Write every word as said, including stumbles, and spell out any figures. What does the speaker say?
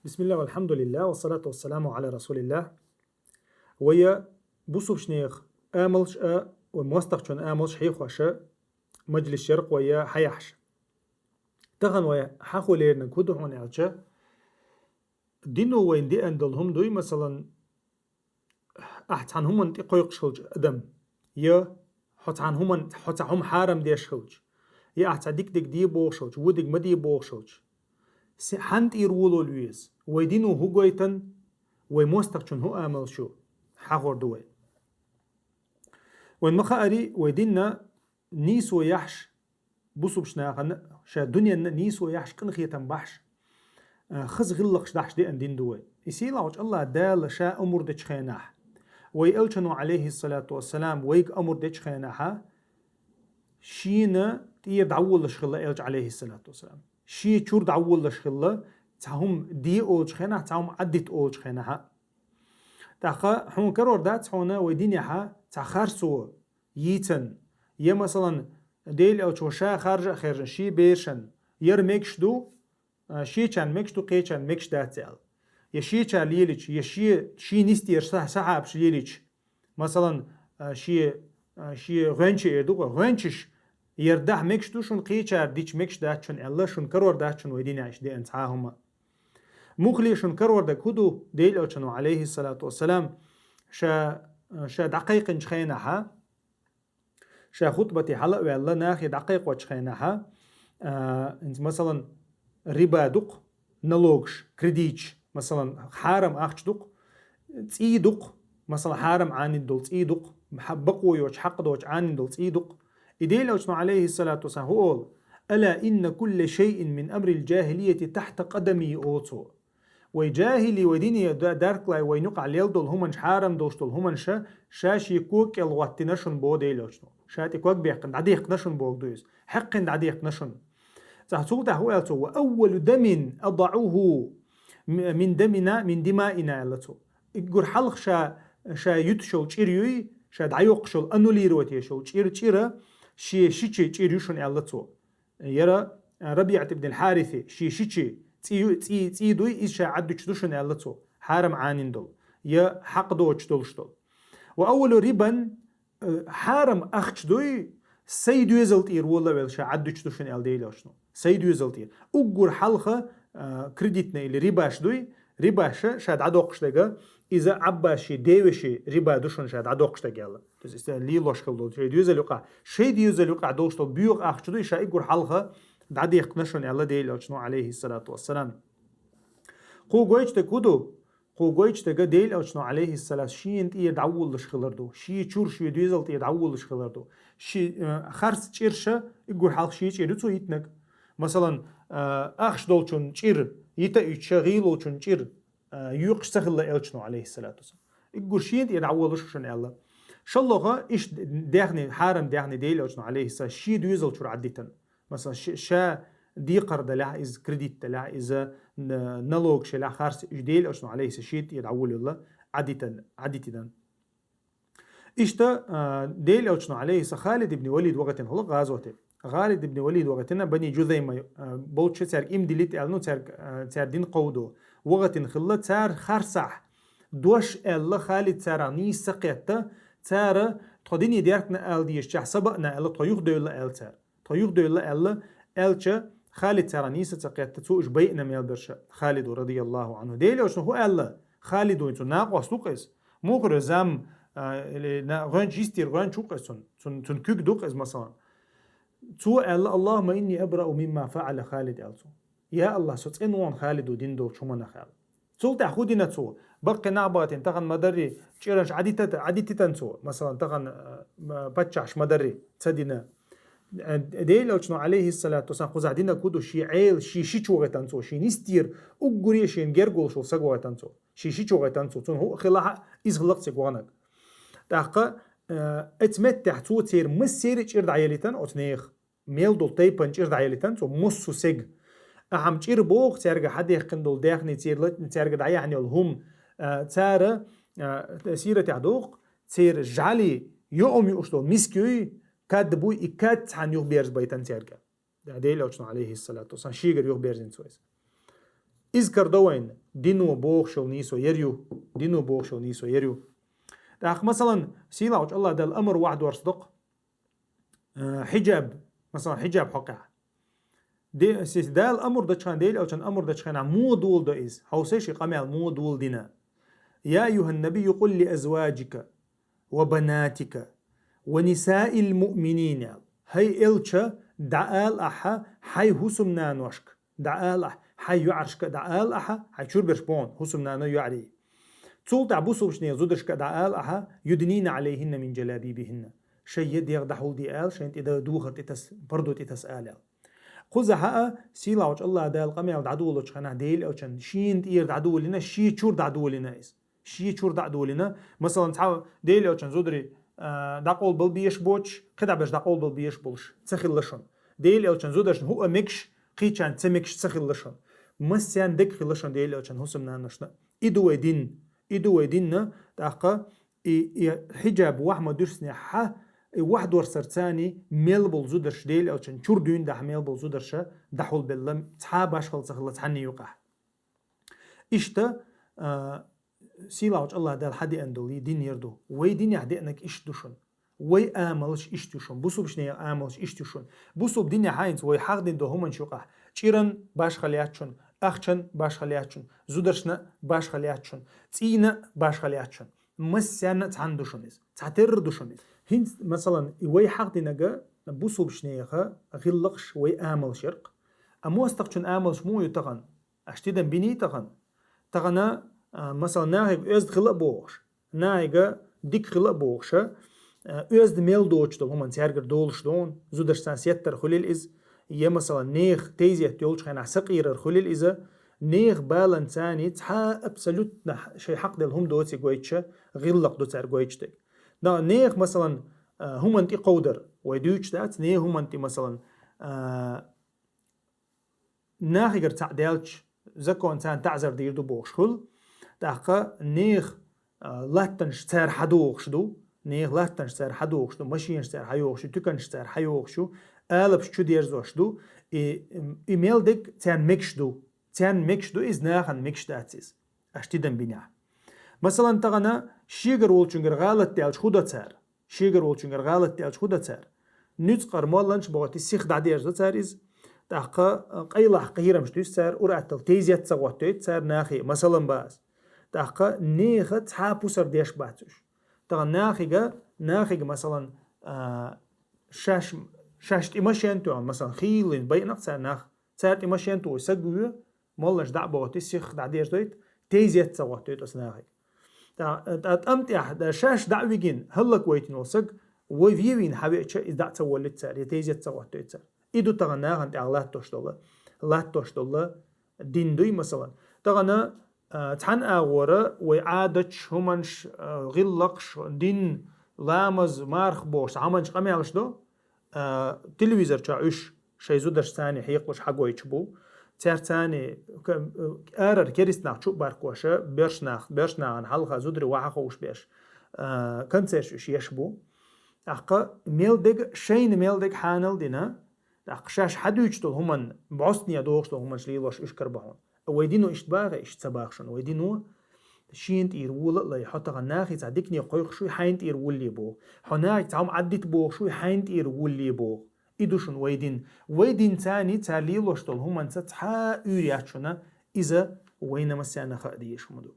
بسم الله والحمد لله والصلاة والسلام على رسول الله. Вай бусулбанех амалш а, вай мостагӀчун амалш хьехош а, мажлис яркъ вай хьаяхьаш. Тахан вай хьахулернаг хӀу ду хьуна аьлча, дино вайна деана дола хӀума дуй, масалан, ахь цхьана хӀуманна тӀе кхойкхуш хилча адам, я хьо цхьана хӀуманна, хьо цхьа хӀума хьарам деш хилча, я ахь цхьа дика-дика де бохуш хилча, вон дика ма де бохуш хилча, се-, хьанна тӀера волавала веза, вай дино хӀу гойтан, вай мостагӀчун хӀу амалш ю, хьахор ду вай. Вайна ма хаари, вай динна нийсо яхьаш, бусулбанахана ша дуненна нийсо яхьаш, къинхетам бахьаш, а, хаза гӀиллакхаш дахьаш деана дин ду вай. И сийлахьчу АллахӀ Дала ша амур дечу хенахь, вай элчано, алейхиссалату вассалам, вайга амур дечу хенахьа, шена тӀера дӀаволалуш хилла элча, алейхиссалату вассалам. Шен чуьра дӀаволалуш хилла, цхьа хӀума де олучу хенахь, цхьа хӀума Ӏаддита олучу хенахьа. ТӀаккха хьуна карор дац хьуна вай динехьа цхьа харцо йийцан, я, масалан, Дела элчо ша харжа а хержан, шен берашан, яра мегаш ду, а, шечарна мегаш ду, кхечарна мегаш дац аьлла. Я шечара лелича, я шен, шен нисдера са-, сахьабаш лелича, масалан, а, шен, а, шен гӀоьнча эр ду, гӀоьнчаш яра дахьа мегаш ду шуна, кхечара дича мегаш дац шуна аьлла, шуна карор дац шуна вай динехь иштта деана цхьа а хӀума. Муххале шуна карор дерг хӀу ду, Дела элчано, алейхиссалату вассалам, ша, ша дӀакхайкхинчу хенахьа, ша хутбате хьала а ваьлла, нахе дӀакхайкхочу хенахьа, а, хӀинца, масалан, риба ду-кх, налогаш, кредиташ, масалан, хьарам ахча ду-кх, цӀий ду-кх, масалан, хьарам Ӏанийна долу цӀий ду-кх, хьа-, бакъо йоцу, хьакъ доцу Ӏанийна долу цӀий ду-кх. И Дела элчано, алейхиссалату вассалам, хӀу олу: «Ала инна кулла шайин мин амрил джахилияти тахьта къадами», олу цо. Вай джахили, вай дине да-, даркалай вайна юкъахь лелла долу хӀуманаш, хьарам долуш долу хӀуманаш, ша шен кога кӀел гӀоттина шуна боху Дела элчано. Ша тӀе ког баьккхина, дӀадехкина шуна боху ду иза. Хьаькхина дӀадехкина шуна. Цхьа цул тӀаьхьа хӀу аьлла цо: «Ва аввалу дамин адаӀуху м-, мин дамина, мин димаина», аьлла цо. Уггар хьалха ша, ша юьтуш йолу чӀир юй, ша дӀайоккхуш йолу, аннулировать еш йолу чӀир, чӀира, шен шичи чӀир ю шуна аьлла цо. Яра РабиӀат ибн аль-Хьариси, шен шичи цӀий ю, цӀий, цӀий дуй, иза ша Ӏаддуьтуш ду шуна аьлла цо, хьарам Ӏанийна долу, я хьакъ доцуш долуш долу. Ва аввалу рибан, э, хьарам ахча дуй, сай доьзал тӀера волла а велла ша Ӏаддуьтуш ду шуна аьлла Дела элчано. Сай доьзал тӀера. Уггар хьалха, э, кредитный или рибаш дуй, рибаша ша дӀадоккхуш дерг, иза Ӏаббас шен девешин риба ду шуна ша дӀадоккхуш дерг аьлла. То есть, иза лелош хила долу, шайн доьзал юкъахь, шайн доьзал юкъахь долуш долу боьха ахча дуй, ша уггар хьалха дӀадехкина шуна аьлла Дела элчано, алейхиссалату вассалам. Кху гойтуш дерг хӀу ду? Кху гойтуш дерг Дела элчано, алейхиссалату, шена тӀера дӀаволалуш хилар ду, шен чуьра, шен доьзал тӀера дӀаволалуш хилар ду. Ши, э, харц чӀирш а уггар хьалха шен чӀир ю цо йитинарг. Масалан, э, ахча долчун чӀир йита а йитча, гӀийла волчун чӀир, э, йоькхуш ца хилла элчано, алейхиссалату вассалам. Уггар шена тӀера дӀаволалуш шуна аьлла. ШолгӀа, иштта даьхни, хьарам даьхни Дела элчано, алейхиссалам, шен доьзал чуьра Ӏаддитина. Масалан, ш-, ша декхар далехь, иза кредит далехь, иза н-, налогаш ялехь, харц, уьш Дела элчано, алейхиссалам, шен тӀера дӀаволалла, Ӏаддитан-, Ӏаддитина. Иштта, а, Дела элчано, алейхиссалам, Халид ибн Валид вахийтина хӀума гӀазоте. Халид ибн Валид вахийтина Бани Джузайма, а, болчу цаьрга иман диллийта аьлла, ну, цаьрга, а, цара дин кховдо. Вахийтина хилла, цара харцахь дош аьлла, Халид царах нийса ца кхетта, цара: «Тхо дине деркана ала дезачохь, са баъна», аьлла, «тхо юхадевлла», аьлла цара. «Тхо юхадевлла», аьлла, аьлча, Халид царах нийса ца кхетта, цо уьш байина мел берш Халиду, радияллаху анху. Дела элчано хӀу аьлла Халиду, цуьнан накъост ву-кх иза. Муххара зам, а, или на-, гӀоьнча йистера гӀоьнча ву-кх иза цуьнан, цуьнан, цуьнан куьг ду-кх иза, масалан. Цо аьлла: «Аллахумма инни абрау мимма фаъала Халид», аьлла цо. «Я АллахӀ, со цӀена ву Халиду дина долчу хӀуманах», аьлла. Цул тӀаьхьа хӀу дина цо? Баккхий нах бахийтина, тахана ма-дарри, чӀиранаш Ӏадитата-, Ӏадититан цо, масалан, тахана, а, м-, паччахьаш ма-дарри ца дина. Э, Дела элчано, алейхиссалату вассалам, кхузахь динарг хӀу ду? Шен Ӏела, шен шича вахийтан цо, шен йистера, уггаре а шена герга волуш волу саг вахийтан цо. Шен шича вахийтан цо, цунна хӀуъа хилахь а, иза хилла-кх цига ваханарг. ТӀаккха, э, оцу меттехь цо церан массеран а чӀир дӀаелийтан оцу нехан. Мел долу тайпана чӀир дӀаелийтан цо, массо а сага. Ахьа-м чӀир боху, цаьрга хьадаьккхина долу даьхни, церан латна, цаьрга дӀаяьхьна йолу хӀума, а, цара, а, сиратехь доху, церан жӀаьли, юкъам юуш долу миска юй, кад буй, и кад цхьаьна юхаберзабайтан цаьрга. Дела элчано, алейхиссалату вассалам, шегара юхаберзина цо иза. Иза карадо вайна, дино бохуш йолу нийсо яр ю, дино бохуш йолу нийсо яр ю. ТӀаккха, масалан, сийлахьчу Аллах Дала амр вахдорс доккху, э, хьиджаб, масалан, хьиджаб хьокъехь. Де-, си-, Дала амр дечу хенахь, Дела Элчан амр дечу хенахь, муха доладо иза? Хьовсай ши къамел муха доладина. «Я айюхьан набийю, къул ли азваджика ва банатика ва нисаил муъминин», аьлла. ХӀай Элча, дӀаала ахьа хьайн хӀусамнаношка, дӀаала ахьа хьайн йоӀаршка, дӀаала ахьа хьайн чуьрберш боху, хӀусамнаной йоӀарий. Цул тӀаьхьа бусалбачу нехан зударшка дӀаала ахьа: «Юднийна Ӏалайхинна мин джалабибихинна». Шайн дегӀ дӀахьулдий ала, шайн тӀе дан духар тӀе таса, пардо тӀе таса ала аьлла. Кхузахь а сийлахьчу Аллах Дала къамел дӀадолучу хенахь, Дела Элчан шена тӀера дӀадолийна, шен чуьра дӀадолийна иза. Шен чуьра дӀадолийна. Масалан, цхьа Дела Элчан зударий, а, дӀакъовлабала безаш боцуш, кхидӀа берш дӀакъовлабала безаш болуш ца хилла шуна. Дела Элчан зударшна хӀуъа мегаш, кхечарна ца мегаш ца хилла шуна. Массарна дерг хилла шуна Дела Элчан хӀусамнаношна. И ду вай дин. И ду вай дин, тӀаккха и, и хьиджаб ваха ма дуьсинехь, и вахдорсарца мел болу зударш, Дела Элчан чуьра дуьйна дахьа мел болу зударша дӀахьулбелла, цхьа башхалла ца хилла цхьанна юкъахь. Иштта, а, сийлахьчу Аллах Дала хьадеана долу и дин яр ду. Вай динехь деанарг иштта ду шуна. Вай амалш иштта ю шуна. Бусалбачу нехан амалш иштта ю шуна. Бусалба динехь хӀинца вай хьахдина долу хӀуманаш юкъахь: чӀиран башхалла яц шуна, ахчан башхалла яц шуна, зударшна башхалла яц шуна, цӀийнан башхалла яц шуна. Массарна а цхьаьна ду шуна иза. Цхьатерра ду шуна иза. ХӀинца, масалан, и вай хьахдинарг бусалбачу нехан гӀиллакхаш, вай амалш яр-кх. А мостагӀчун амалш муха ю тахана? Аша тидам биний тахана? Тахана, а, масалан, нахе оьзда хила а бохуш, нахе дика хила а бохуш, а, оьзда мел доцуш долу хӀуманна цаьргара долуш ду, зударшца сеттар хуьлийла иза, я, масалан, нехан тезет йолчу хенахь сакъерар хуьлийла иза, нехан баланца цхьа абсолютно шайн хьакъ делла хӀума доций гойтуш, гӀиллакх ду цаьрга гойтуш дерг. Но нехан, масалан, а, хӀуманна тӀе кховдар, вай дуьйцуш дац, нехан хӀуманна тӀе, масалан, а, нахигара цхьаъ даьлча, закон царна таӀзар дийр ду бохуш хуьлу. ТӀаккха нехан, а, латтанаш цара хьадохуш ду, нехан латтанаш цара хьадохуш ду, машинаш цара хьайохуш ю, туьканаш цара хьайохуш ю, алапаш чу дерзош ду. И, и мел дерг царна мегаш ду. Царна мегаш ду иза, нахана мегаш дац иза. Аша тидам бинехь. Масалан, тахана шегара волчуьнгара гӀалат даьлча хӀун до цара? Шегара волчуьнгара гӀалат даьлча хӀун до цара? Нуьцкъара молланаш бохуьйтий сиха дӀадерзадо цара иза. ТӀаккха, а, къайлаха кхерамаш дуьсу цара, ур-атталла тезет ца гӀоттуьйту цара нахе, масалан, бац. ТӀаккха нехан цхьа пусар деш бац уьш. Тахана нахига, нахига, масалан, а, шаьш, шаьш тӀе машен тоьхна, масалан, хийлин байинарг цара нах, цара тӀе машен тухуш саг вуьйш, молланаш дӀа а бохуьйтий сиха дӀадерзадойту, тезет ца гӀоттуьйту оцу нахе. ТӀа-, тӀа-, тӀам тӀехь, да, шаьш дӀа а вигина, хӀаллаквайтина волу саг, вай вен вийна хьавеача, иза дӀа а ца воллуьйту цара, я тезет ца гӀоттуьйту цара. И ду тахана нахана тӀехь латтош долу, латтош долу дин дуй, масалан. Тахана, а, цхьана агӀора вай Ӏадаташ, хӀуманаш, а, гӀиллакхаш, дин, ламаз, марха бохуш, цхьа хӀуманаш къамелаш ду, а, телевизор чохь уьш шайн зударшца хьекъалуш хьагойтуш бу. Цаьрца ка-, арара керист нах чу а баркош, боьрша нах, боьрша нахана хьалха зударий вахьа ховшабеш, а, концерташ уьш еш бу. ТӀаккха мел дерг, шайна мел дерг хьанал дина, тӀаккха шаьш хьадуьйцуш долу хӀуманна, бӀостанехьа догӀуш долу хӀуманаш лелош уьш карабо хьуна. Вай дино иштта баха, иштта ца баха шуна. Вай дино шена тӀера вола а лай, хьо тахана нахе цхьа дикане кхойкхуш вуй, хьайна тӀера волале боху. Хьо нахе цхьа хӀума Ӏаддита бохуш вуй, хьайна тӀера волале боху. И ду шуна вай дин. Вай динца цара лелош долу хӀуманца цхьа а уьйр яц шуна, иза вайна массарна хаа дезаш хӀума ду.